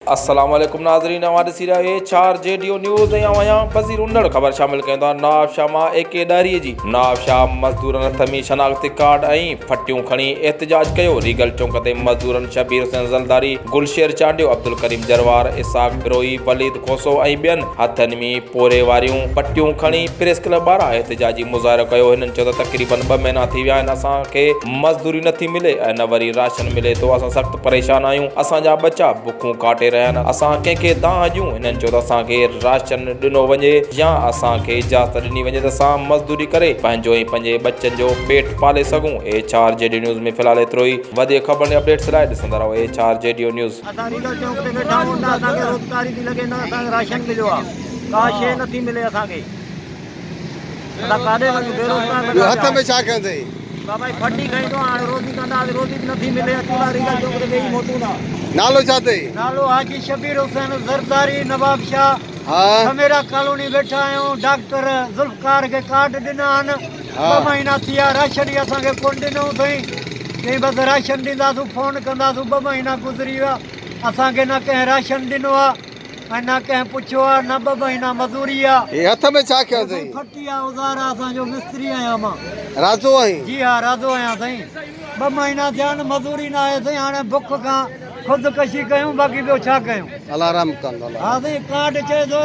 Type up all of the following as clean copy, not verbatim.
السلام عليڪم ناظرين اوهان ڏسي رهيا آهيو H R G D O news ۽ آئون آهيان وزير انڙ خبر شامل ڪيون ٿا نوابشاهه مان اي ڪي ڏاهري جي نوابشاهه مزدورن هٿ ۾ شناختي ڪارڊ ۽ ڦٽيون کڻي احتجاج ڪيو ريگل چونڪ تي مزدورن شبير حسين زلداري گلشير چانڊيو عبدالڪريم جروار اسحاق بروهي وليد کوسو ۽ ٻين هٿن ۾ پورهيي واريون پٽيون کڻي پريس ڪلب ٻاهران احتجاجي مظاهرو ڪيو. هنن چيو ته تقريبن ٻه مهينا ٿي ويا آهن اسان کي مزدوري نٿي ملي ۽ نه وري راشن ملي ٿو اسان سخت پريشان آهيون اسان جا ٻچا بکون ڪاٽي رهيا آهن اسان ڪنهن کي دانهن ڏيون هنن چيو ته اسان کي راشن ڏنو وڃي يا اسان کي اجازت ڏني وڃي ته اسان مزدوري ڪري پنهنجو ۽ پنهنجي ٻچن جو پيٽ پالي سگهون ايڇ آر جي ڊي نيوز ۾ في الحال ايترو ئي وڌيڪ خبرن ۽ اپڊيٽس لاء ڏسندا رهو ايڇ آر جي ڊي نيوز. اسان ريگل چونڪ تي ويٺا آهيون نه اسان کي روزگاري ٿي لڳي نه اسان کي راشن مليو آهي ڪا شيء نه ٿي ملي اسان کي اسان ڪاڏي وڃون بيروزگار ٻيو لڳا هٿ پيا ۾ ڇا کنيو اٿئي؟ بابا هي ڦٽي کڻي ٿو هاڻي روزي ڪنداسين روزي به نه ٿي ملي اچون ٿا ريگل چونڪ تي ويهي موٽون ٿا. نالو ڇا اٿئي؟ نالو حاجي شبير حسين زرداري نوابشاهه ها. سميرا ڪالوني ويٺا آهيون ڊاڪٽر ذوالفقار کي ڪارڊ ڏنا آهن ها. ٻه مهينا ٿي ويا راشن ئي اسان کي ڪونه ڏنو اٿئي. چيائين بس راشن ڏينداسون فون ڪنداسون ٻه مهينا گذري ويا اسان کي نه ڪنهن راشن ڏنو آ ۽ نه ڪنهن پڇيو آ نه ٻه مهينا مزوري آ. هي هٿ ۾ ڇا کنيو هي سائين اٿئي؟ ڦٽي آ اوزار آ اسان جو مستري آهيان مان. رازو آهين؟ جي ها رازو آهيان سائين ٻه مهينا ٿيا آهن مزوري نه آهي سائين هاڻي بک کان خود ڪشي ڪيون باقي ٻيو ڇا ڪيون. الله رحم ڪندو الله ها سائين ڪارڊ چئي ٿو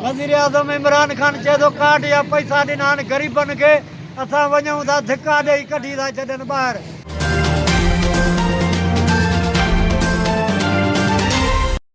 وزيراعظم عمران خان چئي ٿو ڪارڊ جا پئسا ڏنا آهن غريبن کي اسان وڃون ٿا ڌڪا ڏئي ڪڍي ٿا ڇڏن ٻاهر.